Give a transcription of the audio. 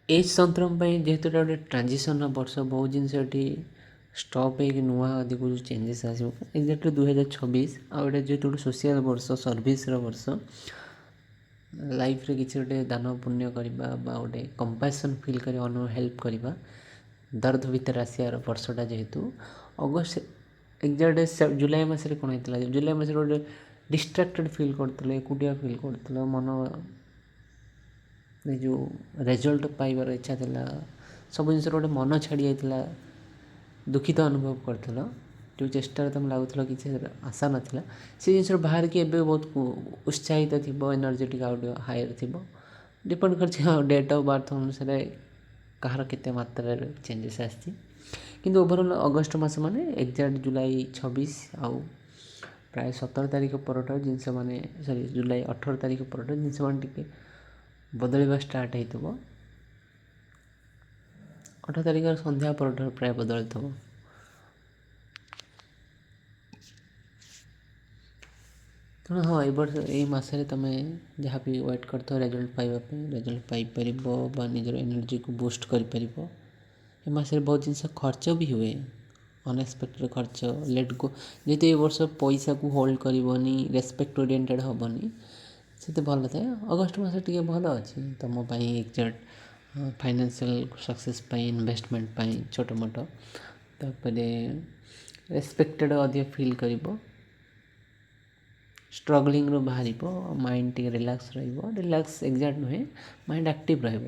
Age ସନ୍ତରମ ପାଇଁ ଯେହେତୁ ଏଇଟା ଗୋଟେ ଟ୍ରାଞ୍ଜିସନ୍ର ବର୍ଷ, ବହୁତ ଜିନିଷ ଏଠି ଷ୍ଟପ୍ ହେଇକି ନୂଆ ଅଧିକ ଚେଞ୍ଜେସ୍ ଆସିବ ଏକ୍ଜାକ୍ଟଲି 2026। ଆଉ ଏଇଟା ଯେହେତୁ ଗୋଟେ ସୋସିଆଲ୍ ବର୍ଷ, ସର୍ଭିସର ବର୍ଷ, ଲାଇଫ୍ରେ କିଛି ଗୋଟେ ଦାନ ପୁଣ୍ୟ କରିବା ବା ଗୋଟେ କମ୍ପାସନ୍ ଫିଲ୍ କରିବା, ଅନ୍ୟ ହେଲ୍ପ କରିବା, ଦର୍ଦ ଭିତରେ ଆସିବାର ବର୍ଷଟା ଯେହେତୁ ଅଗଷ୍ଟ। ଏକ୍ଜାକ୍ଟ ଜୁଲାଇ ମାସରେ କ'ଣ ହେଇଥିଲା? ଜୁଲାଇ ମାସରେ ଗୋଟେ ଡିଷ୍ଟ୍ରାକ୍ଟେଡ଼ ଫିଲ୍ କରୁଥିଲେ, ଏକୁଟିଆ ଫିଲ୍ କରୁଥିଲ, ମନ ଏ ଯେଉଁ ରେଜଲ୍ଟ ପାଇବାର ଇଚ୍ଛା ଥିଲା, ସବୁ ଜିନିଷର ଗୋଟେ ମନ ଛାଡ଼ି ଯାଇଥିଲା, ଦୁଃଖିତ ଅନୁଭବ କରୁଥିଲ। ଯେଉଁ ଚେଷ୍ଟାରେ ତୁମେ ଲାଗୁଥିଲ କିଛି ଆଶା ନଥିଲା, ସେ ଜିନିଷରୁ ବାହାରିକି ଏବେ ବହୁତ ଉତ୍ସାହିତ ଥିବ, ଏନର୍ଜେଟିକ୍ ଆଉ ଟିକେ ହାୟର୍ ଥିବ। ଡିପେଣ୍ଡ କରୁଛି ଆଉ ଡେଟ୍ ଅଫ୍ ବାର୍ଥ ଅନୁସାରେ କାହାର କେତେ ମାତ୍ରାରେ ଚେଞ୍ଜେସ୍ ଆସିଛି। କିନ୍ତୁ ଓଭରଅଲ୍ ଅଗଷ୍ଟ ମାସ ମାନେ ଏକ୍ଜାକ୍ଟ ଜୁଲାଇ 26 ଆଉ ପ୍ରାୟ 17 ତାରିଖ ପରଠାରୁ ଜିନିଷ ମାନେ, ସରି, ଜୁଲାଇ 18 ତାରିଖ ପରଠାରୁ ଜିନିଷ ମାନେ ଟିକେ ବଦଳିବା ଷ୍ଟାର୍ଟ ହେଇଥିବ। 18 ତାରିଖର ସନ୍ଧ୍ୟା ପରଠାରୁ ପ୍ରାୟ ବଦଳିଥିବ। ତେଣୁ ହଁ, ଏ ବର୍ଷ ଏଇ ମାସରେ ତୁମେ ଯାହା ବି ୱେଟ୍ କରିଥିବ ରେଜଲ୍ଟ ପାଇବା ପାଇଁ, ରେଜଲ୍ଟ ପାଇପାରିବ ବା ନିଜର ଏନର୍ଜିକୁ ବୁଷ୍ଟ କରିପାରିବ। ଏ ମାସରେ ବହୁତ ଜିନିଷ ଖର୍ଚ୍ଚ ବି ହୁଏ, ଅନଏକ୍ସପେକ୍ଟେଡ଼ ଖର୍ଚ୍ଚ। ଲେଟ୍ ଗୋ, ଯେହେତୁ ଏ ବର୍ଷ ପଇସାକୁ ହୋଲ୍ଡ କରିବନି, ରେସପେକ୍ଟ ଓରିଏଣ୍ଟେଡ଼ ହେବନି, ସେତେ ଭଲ ଥାଏ। ଅଗଷ୍ଟ ମାସ ଟିକେ ଭଲ ଅଛି ତୁମ ପାଇଁ, ଏକ୍ଜାକ୍ଟ ଫାଇନାନ୍ସିଆଲ୍ ସକ୍ସେସ୍ ପାଇଁ, ଇନଭେଷ୍ଟମେଣ୍ଟ ପାଇଁ ଛୋଟ ମୋଟ। ତାପରେ ରେସପେକ୍ଟେଡ଼ ଅଧିକ ଫିଲ୍ କରିବ, ଷ୍ଟ୍ରଗଲିଂରୁ ବାହାରିବ, ମାଇଣ୍ଡ ଟିକେ ରିଲାକ୍ସ ରହିବ। ରିଲାକ୍ସ ଏକ୍ଜାକ୍ଟ ନୁହେଁ, ମାଇଣ୍ଡ ଆକ୍ଟିଭ୍ ରହିବ।